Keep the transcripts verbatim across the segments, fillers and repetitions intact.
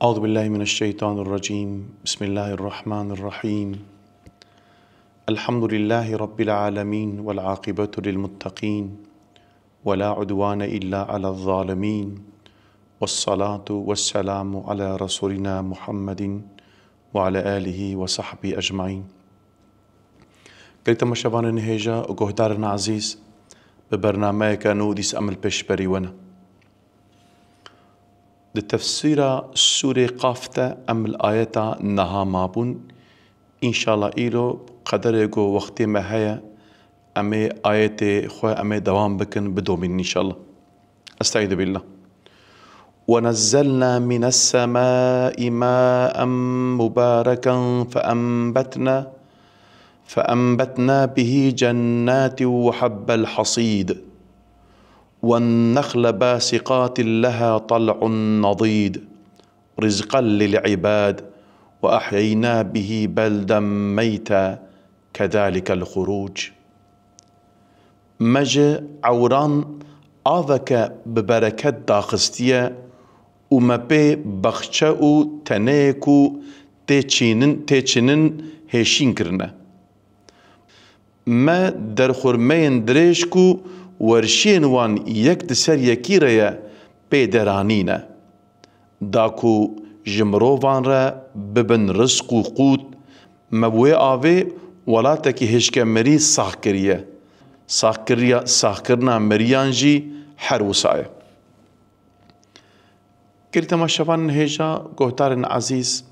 أعوذ بالله من الشيطان الرجيم. بسم الله الرحمن الرحيم. الحمد لله رب العالمين والعاقبة للمتقين ولا عدوان إلا على الظالمين والصلاة والسلام على رسولنا محمد وعلى آله وصحبه أجمعين. Gelî temaşevanên hêja û guhdarên ezîz, bi bernameyeke nû dîs em li pêşberî we ne. Di tefsîra Sûrê Qaf de em li ayeta neha mabûn. Înşallah îro qederê ku wextê me heye, em ê ayetê xwe em ê dewam bikin, bidomînin înşallah. Estaizu billah. ونزلنا من السماء ماء مباركا فأنبتنا، فأنبتنا به جنات وحب الحصيد، والنخل باسقات لها طلع نضيد، رزقا للعباد، وأحيينا به بلدا ميتا، كذلك الخروج. Me ji ewran aveke bi bereket daxistiye û me pê baxçe û teneyê ku tê çînin, tê çinin hêşîn kirine. Me derxurmeyên dirêj ku werşiyên wan yek di ser yekî re ye, pê deranîne. Da ku ji mirovan re bibin rizq û qût, me bi wê avê welatekî hişke mirî sax kiriye. Saxkiriya, saxkirina miriyan jî her wisa ye. Gelî temaşevanên hêja, guhdarên ezîz,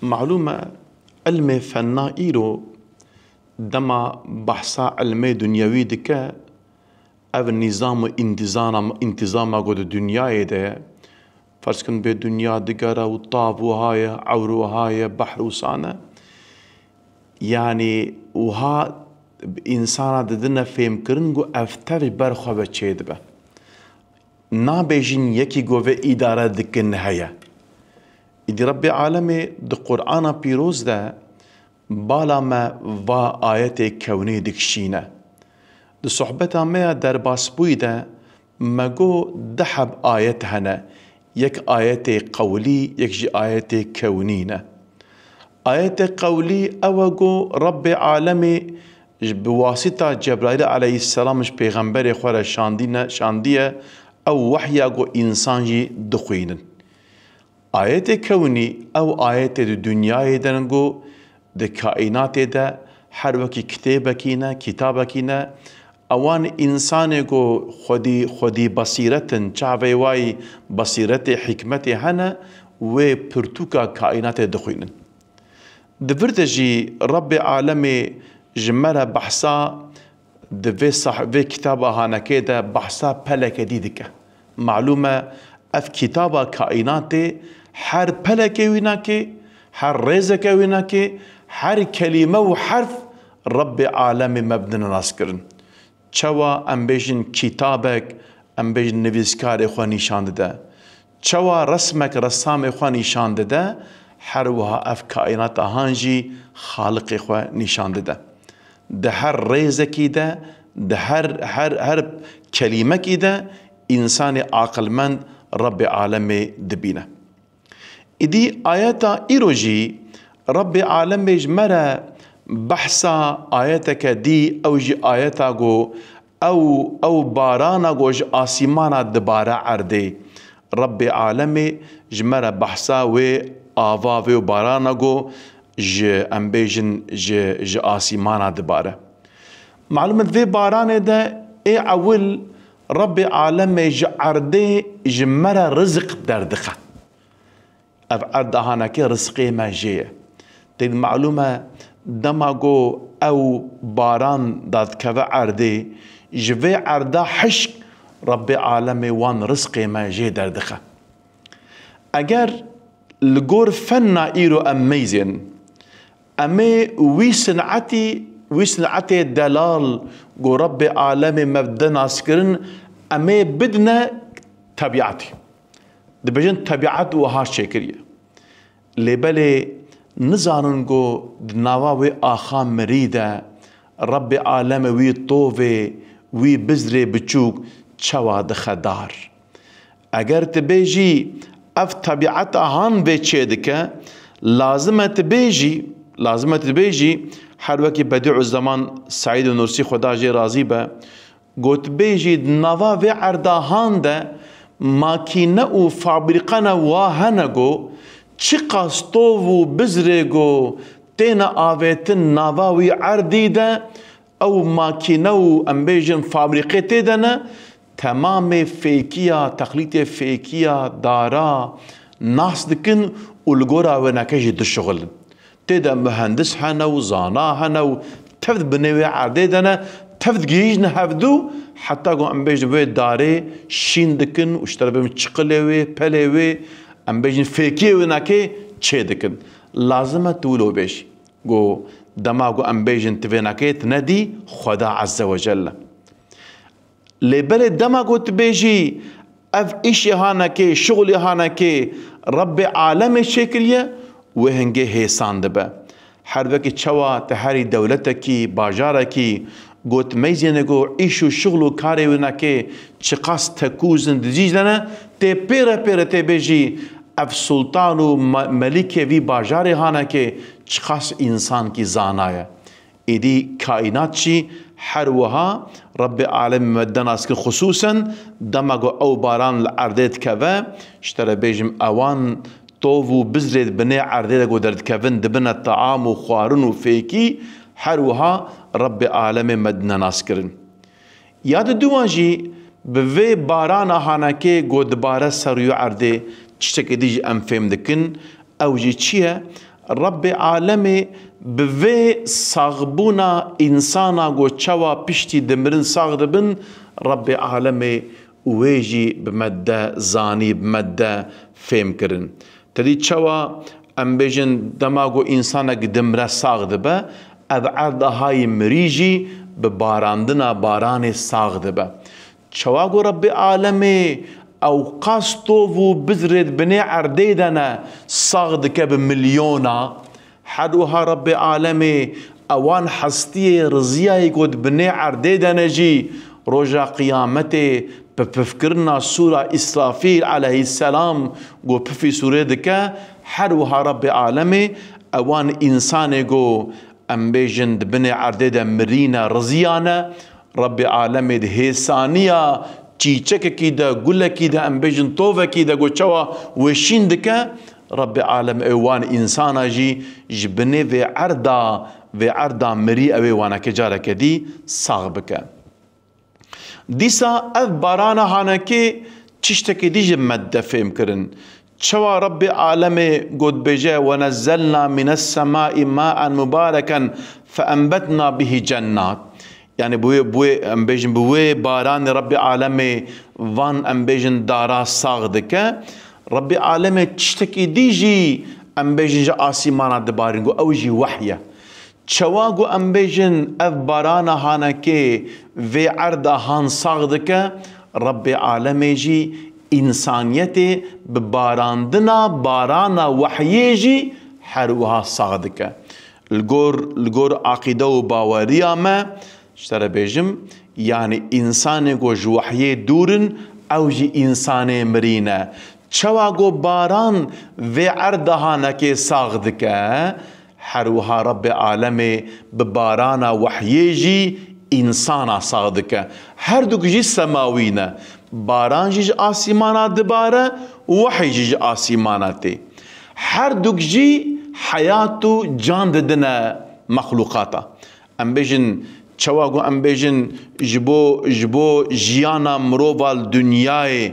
malûm e, ilmê fenna îro dema behsa ilmê dunyewî dike, ev nîzam û întîzama, întîzama ku di dinyayê de ye, ferz kin bê dinya digere û tav wiha ye, ewr wiha ye, behr wisa ne. Yanî wiha însana didine fêhmkirin ku ev tev ji ber xwe ve çêdibe. Nabêjin yekî ku vê îdare dikin heye. Îdî Rebbê Alemê di Qur'ana Pîroz de bala me va ayetê kewnî dikişîne. Di sohbeta me ya derbasbûyî de me got du heb ayet hene, yek ayetê qewlî, yek jî ayetê kewnî ne. Ayetê qewlî ew e ku Rebbê Alemê ji bi wasîta Cebraîl aleyhisselam ji pêxemberê xwe re şandîne, şandiye, ew wehya ku însan jî dixwînin. Ayetê kewnî ew ayetê di dinyayê de ne ku di kaînatê de her wekî kitêbekî ne, kitabekî ne, ewan însanê ku xwedî, xwedî besîret in, çavê wayî besîretê hikmetê hene, wê pirtûka kaînatê dixwînin. Di vir de jî Rebbê Alemê ji me re behsa di vê sah-, vê kitaba hanekê de behsa peleke dî dike. Malûm e, ev kitaba kaînatê her pelekê wî nake, her rêzeke wî nake, her kelîme û herf Rebbê Alemê me bidine naskirin. Çawa em bêjin kitabek, em bêjin nivîskarê xwe nîşan dide. Çawa resmek ressamê xwe nîşan dide, her wiha ev kaînata han jî Xaliqê xwe nîşan dide. Di her rêzekî de, di her, her, her kelîmekî de însanê aqilmend Rebbê Alemê dibîne. Îdî ayeta îro jî Rebbê Alemê ji me re behsa ayeteke dî, ew jî ayeta ku ew, ew barana ku ji asîmana dibare erdê. Rebbê Alemê ji me re behsa wê ava vê û barana ku ji, em bêjin, ji, ji asîmana dibare. Malûm e, di vê baranê de ê ewil Rebbê Alemê ji erdê ji me re riziq derdixe. Ev erd a hanekê rizqê me jê ye. Tê malûm e, dema ku ew baran dadikeve erdê, ji vê erda hişk Rebbê Alemê wan rizqê me jê derdixe. Eger li gor fenna îro em meyzên, em ê wî sinetî, wî sinetê delal ku Rebbê Alemê me dide naskirin, em ê bidine tebiatê. Dibêjin tebiat wiha çêkiriye. Lê belê nizanin ku di nava wê axa mirî de Rebbê Alemê wî tovê, wî bizrê biçûk çawa dixe dar. Eger tu bêjî, ev tebieta han vê çêdike, lazim e tu bêjî, lazim e tu bêjî, her wekî Bedîuzzeman Seîd Nursî, Xweda jê razî be, gotibêjî di nava vê erda han de makîne û fabrîqana wa hene ku çiqas tov û bizrê ku têne avêtin nava wî erdî de, ew makîne û, em bêjin, fabrîqê tê de ne, temamê fêkiya, texlîtê fêkiya dara nas dikin û li gora wêneke jî dişuxulin. Tê de muhendis hene û zana hene û tev di binê wê erdê de ne, tev digihîjin hevdû, heta ku, em bêjin, wê darê şîn dikin û ji te re bêjin çiqilê wê, pelê wê, em bêjin, fêkiyê wênekê çê dikin. Lazim e tu wilo bêjî. Ku dema ku, em bêjin, tu vênekê tu nedî, Xweda Azze ve Celle. Lê belê dema ku tu bêjî, ev îşê hanekê, şixulê hanekê Rebbê alemê çêkiriye, wê hingê hêsan dibe. Her wekî çawa tu herî dewletekî, bajarekî, ku tu meyzêne ku îş û şixul û karê wênekê çiqas tekûz in, dizîc de ne, tê pêre pêre tê bêjî, ev sultan û me-, melikê vî bajarê hanekê çiqas însankî zana ye. Êdî kaînat jî her wiha Rebbê alemê me dide nas kir. Xisûsen dema ku ew baran li erdê dikeve, ji te re bêjim, ewan tov û bizrê di binê erdê de ku derdikevin, dibine taam û xwarin û fêkî, her wiha Rebbê alemê me dide nas kirin. Ya diduwa jî bi vê barana hanekê ku dibare ser rûyê erdê, tiştekê dî jî em fêm dikin, ew jî çi ye? Rebbê alemê bi vê saxbûna însana ku çawa piştî dimirin sax dibin, Rebbê alemê wê jî bi me de zanî, bi me de fêm kirin. Te dî çawa, em bêjin, dema ku însanek dimre sax dibe, ev erda hayî mirî jî bi barandina baranê sax dibe. Çawa ku Rebbê alemê ewqas tov û bizrê di binê erdê de ne sax dike bi milyona, her wiha Rebbê alemê ewan hestiyê riziyayê ku di binê erdê de ne jî roja qiyametê bi pifkirina sûra Îsrafîl eleyhîsselam ku pifî sûrê dike, her wiha Rebbê alemê ewan însanê ku, em bêjin, di binê erdê de mirîne, riziyane, Rebbê alemê di hêsaniya çîçekekî de, gulekî de, em bêjin, tovekî de ku çawa wê şîn dike, Rebbê alemê wan însana jî ji binê vê erda, vê erda mirî ew ê waneke careke dî sax bike. Dîsa ev barana hanekê tiştekê dî ji me dide fêm kirin. Çawa Rebbê alemê got, bêje, "Ve nezzelna mines semai maen mubareken fe enbetna bihi cennat." Yani bi wê, bi wê, em bêjin, bi wê baranê Rebbê alemê van, em bêjin, dara sax dike. Rebbê alemê tiştekî dî jî, em bêjin, ji asîmana dibarin, got, ew jî wehy e. Çawa ku, em bêjin, ev barana hanekê vê erda han sax dike, Rebbê alemê jî însaniyetê bi barandina barana wehyê jî her wiha sax dike. Li gor, li gor aqîde û baweriya me, ji te re bêjim, yanî însanê ku ji wehyê dûr in, ew jî însanê mirî ne. Çawa ku baran vê erda hanekê sax dike, her wiha Rebbê alemê bi barana wehyê jî însana sax dike. Her duk jî semawî ne. Baran jî ji asîmana dibare, wehy jî ji asîmana tê. Her duk jî heyat û can didine mexlûqata. Em bêjin, çawa ku em bêjin, ji bo, ji bo jiyana mirova li dinyayê,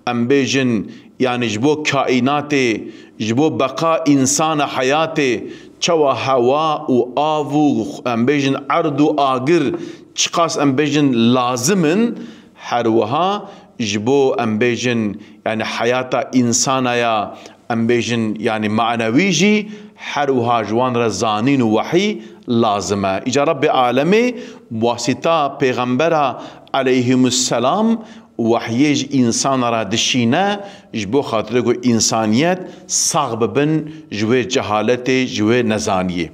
em bêjin, yanî ji bo kaînatê, ji bo beqa însana heyatê, çawa hewa û av û, em bêjin, erd û agir çiqas, em bêjin, lazim in, her wiha ji bo, em bêjin, yanî heyata însanaya, em bêjin, yanî manewî jî her wiha ji wan re zanîn û wehî lazim e. Îca Rebbê alemê bi wasîta pêxembera eleyhimusselam wehyê ji însana re dişîne, ji bo xatirê ku însaniyet sax bibin ji wê cehaletê, ji wê nezaniyê.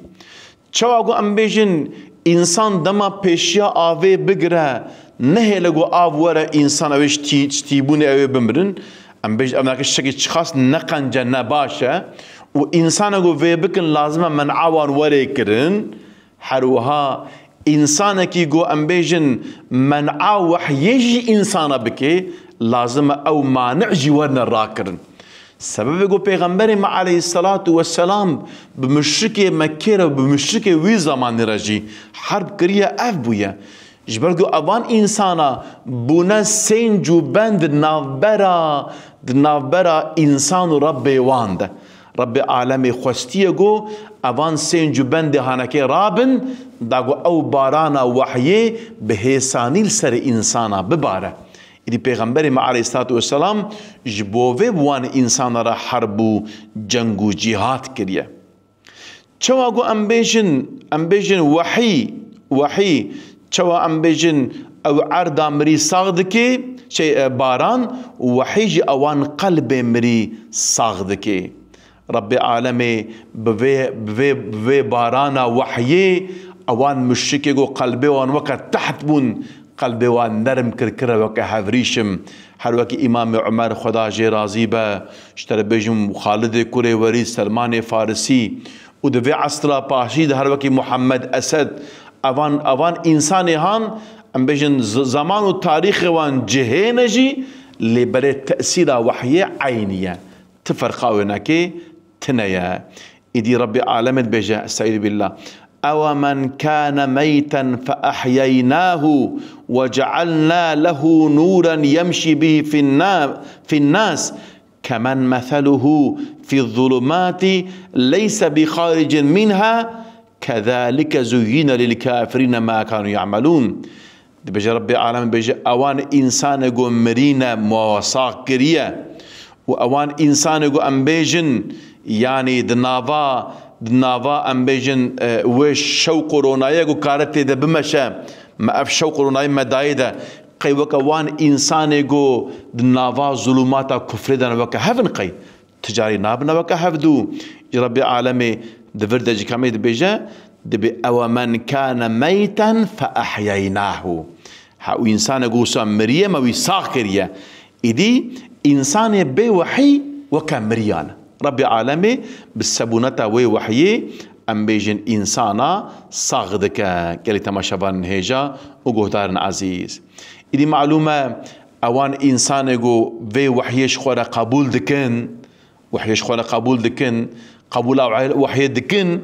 Çawa ku em bêjin, însan dema pêşiya avê bigire, nehêle ku av were însan, ew ê ji tî-, ji tîbûnê ew ê bimirin. Em bêjin, ev nake şekî çiqas ne qenc e, ne baş e. Û însana ku vê bikin, lazim e men'a wan were kirin. Her wiha însanekî ku em bêjin men'a wehyê jî însana bike, lazim e ew mani' jî werine rakirin. Sebebê ku Pêxemberê me aleyhisselatu vesselam bi muşrikê Mekkê re, bi muşrikê wî zamanî re jî herb kiriye, ev bûye. Ji ber ku evan însana bûne sênc û bend di navbera, di navbera însan û Rebbê wan de. Rebbê alemê xwestiye ku evan sênc û bendê hanekê rabin, da ku ew barana wehyê bi hêsanî li serê însana bibare. Îdî Pêxemberê me aleyhisselatu vesselam ji bo vê bi wan însana re herb û ceng û cîhad kiriye. Çawa ku em bêjin, em bêjin wehî, wehî, çawa em bêjin ew erda mirî sax dike, şey, e, baran, wehî jî ewan qelbê mirî sax dike. Rebbê alemê bi vê, bi vê, bi vê barana wehyê ewan muşrikê ku qelbê wan weke teht bûn, qelbê wan nerm kir, kire weke hevrîşim. Her wekî Îmamê Umer, Xweda jê razî be, ji te re bêjim Xalidê kurê Welîd, Selmanê Farisî û di vê esra paşî de her wekî Muhammed Esed, evan, evan însanê han, em bêjin z-, zeman û tarîxê wan cihê ne jî, lê berê tesîra wehyê eynî ye. Ti ferqa wê nake tine ye. Îdî Rebbê alemê dibêje, Estaizu billah. أَوَمَنْ كَانَ مَيْتًا فَأَحْيَيْنَاهُ وَجَعَلْنَا لَهُ نُورًا يَمْشِي بِهِ فِي النَّا-، فِي النَّاسِ كَمَنْ مَثَلُهُ فِي الظُّلُمَاتِ لَيْسَ بِخَارِجٍ مِنْهَا كَذَلِكَ زُيِّنَ لِلْكَافِرِينَ مَا كَانُوا يَعْمَلُونَ. Dibêje Rebbê alemê, dibêje, ewan însanê ku mirîne, me sax kiriye. Û ewan însanê ku em bêjin, yanî di nava, di nava em bêjin, e, wê şewq û ronayê ku kare tê de bimeşe, me ev şewq û ronayê me dayê de, qey weke wan însanê ku di nava zulûmata kufrê de ne, weke hev in qey? Ti carî nabine weke hevdû. Ji Rebbê alemê di vir de ji kamê dibêje, dibê, "Ewe men kane meyten fe ehyeynâhu." Ha, û însanek wisa miriye, me wî sax kiriye. Îdî însanê bê wehî weke miriyan e. Rebbê alemê bi sebûneta wê wehiyê, em bêjin, însana sax dike. Gelî temaşevanên hêja û guhdarên ezîz. Îdî malûm e, ewan însanê ku vê wehiyê ji xwe re qebûl dikin, wehiyê ji xwe re qebûl dikin, qebûla wehiyê dikin,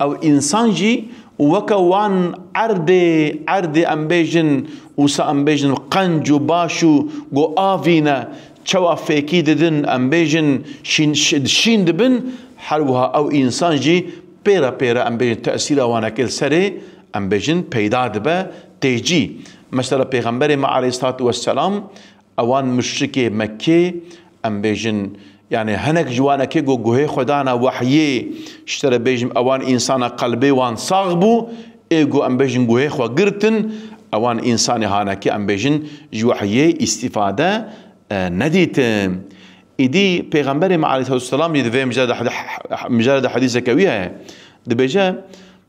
ew însan jî weke wan erdê, erdê em bêjin, wisa em bêjin qenc û baş û ku avî ne, çawa fêkî didin, em bêjin şîn, ş-, şîn dibin, her wiha ew însan jî pêre pêre em bêjin tesîra wanekê li serê, em bêjin peyda dibe, tê cî. Mesela Pêxemberê me aleyhissalatu vesselam, ewan muşrikê Mekkê, em bêjin, yani hinek ji wanekê ku guhê xwe dana wehiyê, ji te re bêjim, ewan însana qelbê wan sax bû, ê ku em bêjin guhê xwe girtin, ewan însanê hanekê em bêjin ji wehiyê îstîfade, e, nedîtin. Îdî Pêxemberê me aleyhissalatu vesselam jî di vê mijare de hedi-, mijare de hedîseke wî heye. Dibêje,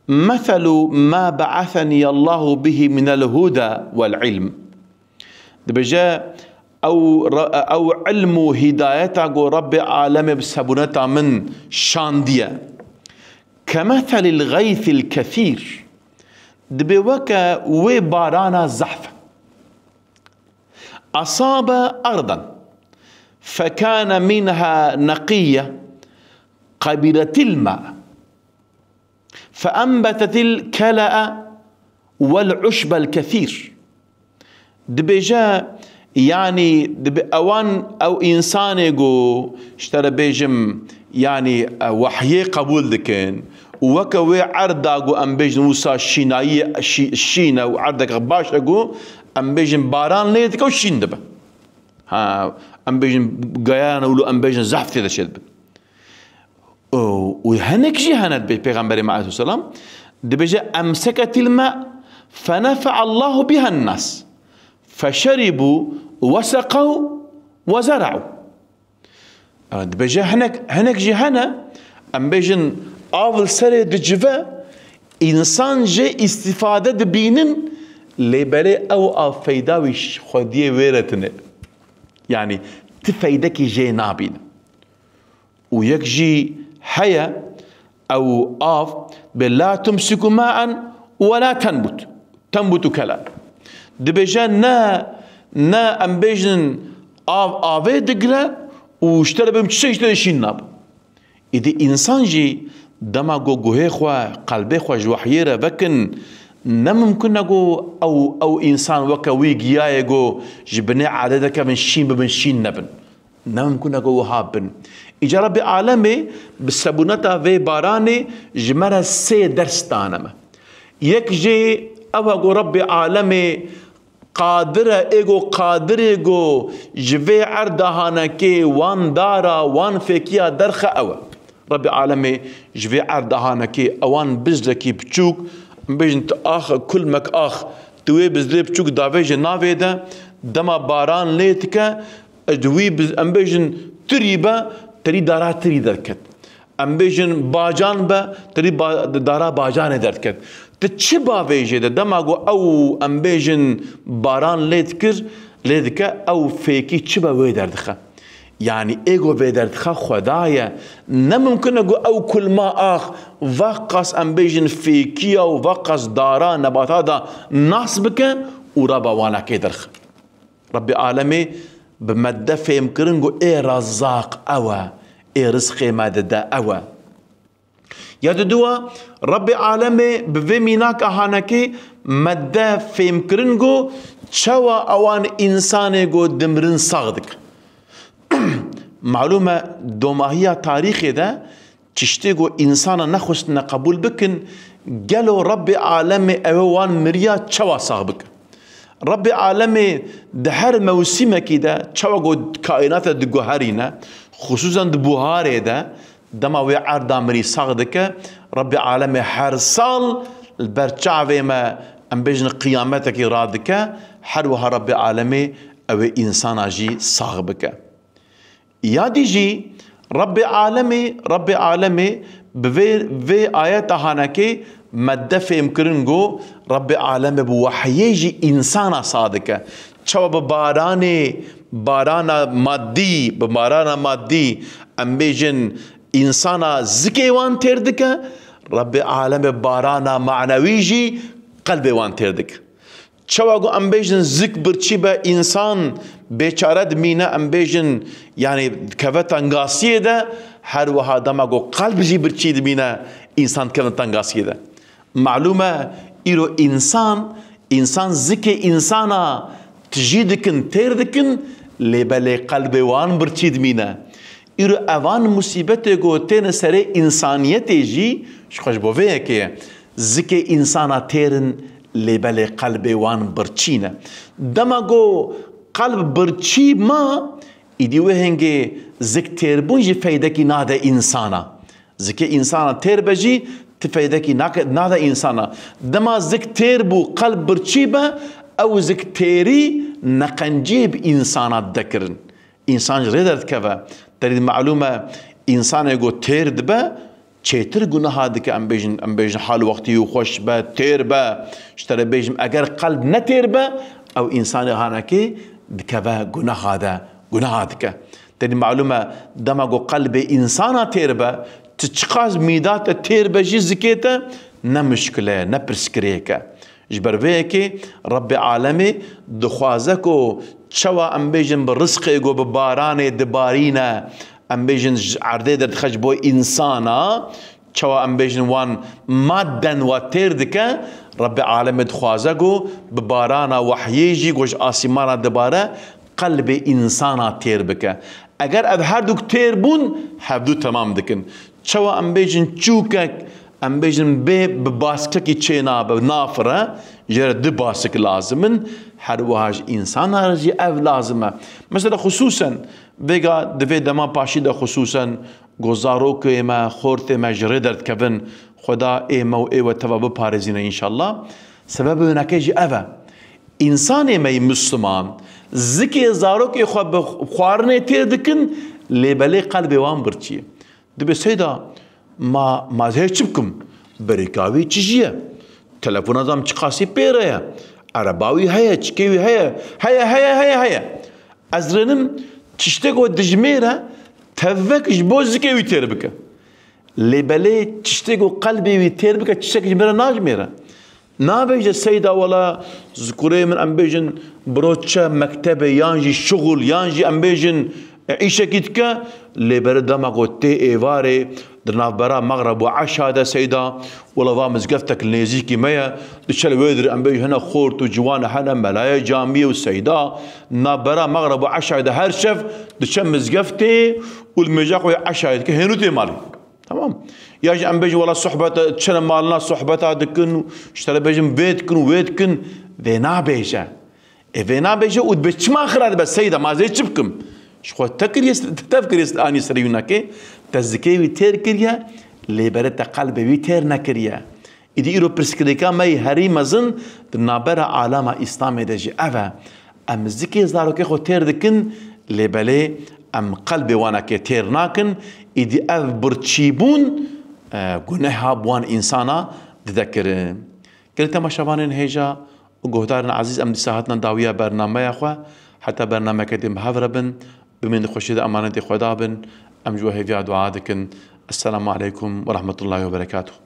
"Meselu ma be'aseniyallahu bihi minel huda vel ilm." Dibêje, ew re-, ew ilm û hîdayeta ku Rebbê alemê bi sebûneta min şandiye. Kemeselil gaysil kesîr. Dibê weke wê barana zehf. Asabe ardan. Fekane minha neqiyye. Qebiletil ma. Feenbetetil kele'e vel uşbel kesîr. Dibêje, yanî, dibe-, ewan, ew însanê ku, ji te re bêjim, yanî, e, wehyê qebûl dikin û weke wê erda ku em bêjin wisa şînayî, şî-, şîn e û erdeke baş e ku em bêjin baran lê dike û şîn dibe. Ha, em bêjin geyan e û em bêjin zehf tê de çêdibe. Û, û hinek jî hene dibê Pêxemberê me aleyhisselam dibêje, "Emseketil me fenefe'allahu bihen nas. Feşeribu ve seqew ve zera'u." Dibêje hinek, hinek jî hene, em bêjin av li serê dicive, însan jê îstîfade dibînin, lê berê ew av feyda wî ş-, xwediyê wê re tine. Yani ti feydekî jê nabîne. Û yek jî heye, ew av bê la tumsiku maen we la tenbut. Tenbutu kelen. Dibêje ne, ne em bêjin av avê digire û ji te re bim çiçek ji te re şîn nabe. Îdî însan jî dema ku guhê xwe, qelbê xwe ji wehyê re vekin, ne mimkun e ku ew, ew însan weke wî giyayê ku ji binê erdê derkevin şîn bibin, şîn nebin. Ne mimkun e ku wiha bin. Îca Rebbê Alemê bi sebûneta vê baranê ji me re sê ders dane me. Yek jê ew e ku Rebbê Alemê qadir e, ê ku qadirê ku ji vê erda hanekê wan dara, wan fêkiya derxe ew e. Rebbê Alemê ji vê erda hanekê ewan bizrekî biçûk, em bêjin tu ax, kulmek ax, tu wê bizrê biçûk davêje navê de, dema baran lê dike, ji wî biz-, em bêjin tirî be, terî dara tirî derket. Em bêjin bacan be, terî ba-, dara bacanê derdiket. Ti çi bavêjê de, dema ku ew, em bêjin, baran lê dikir, lê dike, ew fêkî çi be wê derdixe. Yanî ê ku vê derdixe Xweda ye. Ne mimkun e ku ew kulma ax veqas, em bêjin, fêkiya û veqas dara nebata de nas bike û reba wanakê derxe. Rebbê Alemê bi me de fêhm kirin ku ê Rezzaq ew e, ê rizqê me dide ew e. Ya diduwa, Rebbê Alemê bi vê mînaka hanekê me de fêhm kirin ku çawa ewan însanê ku dimirin sax dike. Malûm e, domahiya tarîxê de tiştê ku însana nexwestine qebûl bikin, gelo Rebbê Alemê ew ê wan miriya çawa sax bike? Rebbê Alemê di her mewsîmekî de, çawa ku kaînate diguherîne, xisûsen di buharê de, dema wê erda mirî sax dike, Rebbê Alemê her sal li ber çavê me, em bêjin, qiyametekî radike, her wiha Rebbê Alemê ew ê însana jî sax bike. Ya dî jî Rebbê Alemê, Rebbê Alemê bi vê, vê ayeta hanekê me de fêhm kirin ku Rebbê Alemê bi wehyê jî însana sax dike. Çawa bi baranê, barana maddî, bi barana maddî, em bêjin, însana zikê wan têr dike, Rebbê Alemê barana manewî jî qelbê wan têr dike. Çawa ku em bêjin zik birçî be, însan bêçare dimîne, em bêjin, yanî dikeve tengasiyê de, her wiha dema ku qelb jî birçî dimîne, însan dikevin tengasiyê de. Malûm e, îro însan, însan zikê însana tijî dikin, têr dikin, lê belê qelbê wan birçî dimîne. Îro evan musîbetê ku têne serê însaniyetê jî ji xwe ji bo vê yekê ye. Zikê însana têr in, lê belê qelbê wan birçî ne. Dema ku qelb birçî ma, îdî wê hingê zik têrbûn jî feydekî nade însana. Zikê însana têr be jî ti feydekî nake-, nade însana. Dema zik têr bû, qelb birçî be, ew zik têrî neqenciyê bi însana dide kirin. Însan ji rê derdikeve. Te dî malûm e, însanê ku têr dibe, çêtir gunaha dike, em bêjin, em bêjin hal wextî û xweş be, têr be. Ji te re bêjim, eger qelb ne têr be, ew însanê hanekê dikeve gunaha de, gunaha dike. Te dî malûm e, dema ku qelbê însana têr be, tu çiqas mîda te têr be jî zikê te ne mişkile ye, ne pirsgirêk e. Ji ber vê yekê Rebbê Alemê dixwaze ku çawa em bêjin bi rizqê ku bi baranê dibarîne, em bêjin ji erdê derdixe ji bo însana, çawa em bêjin wan madden wa têr dike, Rebbê Alemê dixwaze ku bi barana wehyê jî ku ji asîmana dibare, qelbê însana têr bike. Eger ev herdûk têr bûn, hevdû temam dikin. Çawa em bêjin çûkek, em bêjin bê bi baskekî çênabe, nafire, jê re du basik lazim in, her wiha ji însana re jî ev lazim e. Mesela xisûsen, vêga di vê dema paşî de xisûsen, ku zarokê me, xortê me ji rê derdikevin, Xweda ê me û ê we teva biparêzîne înşallah. Sebebê winekê jî ev e. Însanê me yî Misliman, zikê zarokê xwe bi xwarinê têr dikin, lê belê qelbê wan birçî ye. Dibê seyda, ma, ma ez hê çi bikim? Berîka wî çi jî ye? Telefona zam çiqasî pê re ye? Ereba wî heye, çikê wî heye? Heye, heye, heye, heye. Ez rênim Tiştê ku dijmêre, tevek ji bo zikê wî têr bike. Lê belê tiştê ku qelbê wî têr bike, tiştek ji me re najmêre. Nabêje seyda wela zikurê min em bêjin biro çi mektebê yan jî şixul yan jî em bêjin îşekî dike, lê belê dema ku tê êvarê di navbera mexreb û eşa de seyda wela va mizgeftek li nêzîkî me ye, diçe li wê dirê em bêjin hene xort û ciwan hene, melayê camiyê û seyda navbera mexreb û eşa de her şev diçe mizgeftê û li mêja xwe ya eşayê dike hênû tê malê. Tamam. Ya jî em bêjin wela sohbet, çene malina sohbeta dikin û ji te re bêjin vê dikin û wê dikin, vê nabêje. Ê vê nabêje û dibe çima xira dibe seyda ma zê çi bikim? Ji xwe te kiriye, te tev kiriye anî serê wî nake, te zikê wî têr kiriye, lê belê te qelbê wî têr nekiriye. Îdî îro pirsgirêka me yê herî mezin di navbera alama Îslamê de jî ev e. Em zikê zarokê xwe têr dikin, lê belê em qelbê wanekê têr nakin, îdî ev birçîbûn, e, guneha bi wan însana dide kirin. Gelî temaşevanên hêja û guhdarên ezîz, em dîsa hatina dawiya bernameya xwe, heta bernameke din bi hev re bin, bimînin di xweşiyê de emanetê Xweda bin, em ji we hêviya dua dikin. Esselamu aleykum ve rahmetullahi ve berekatuhu.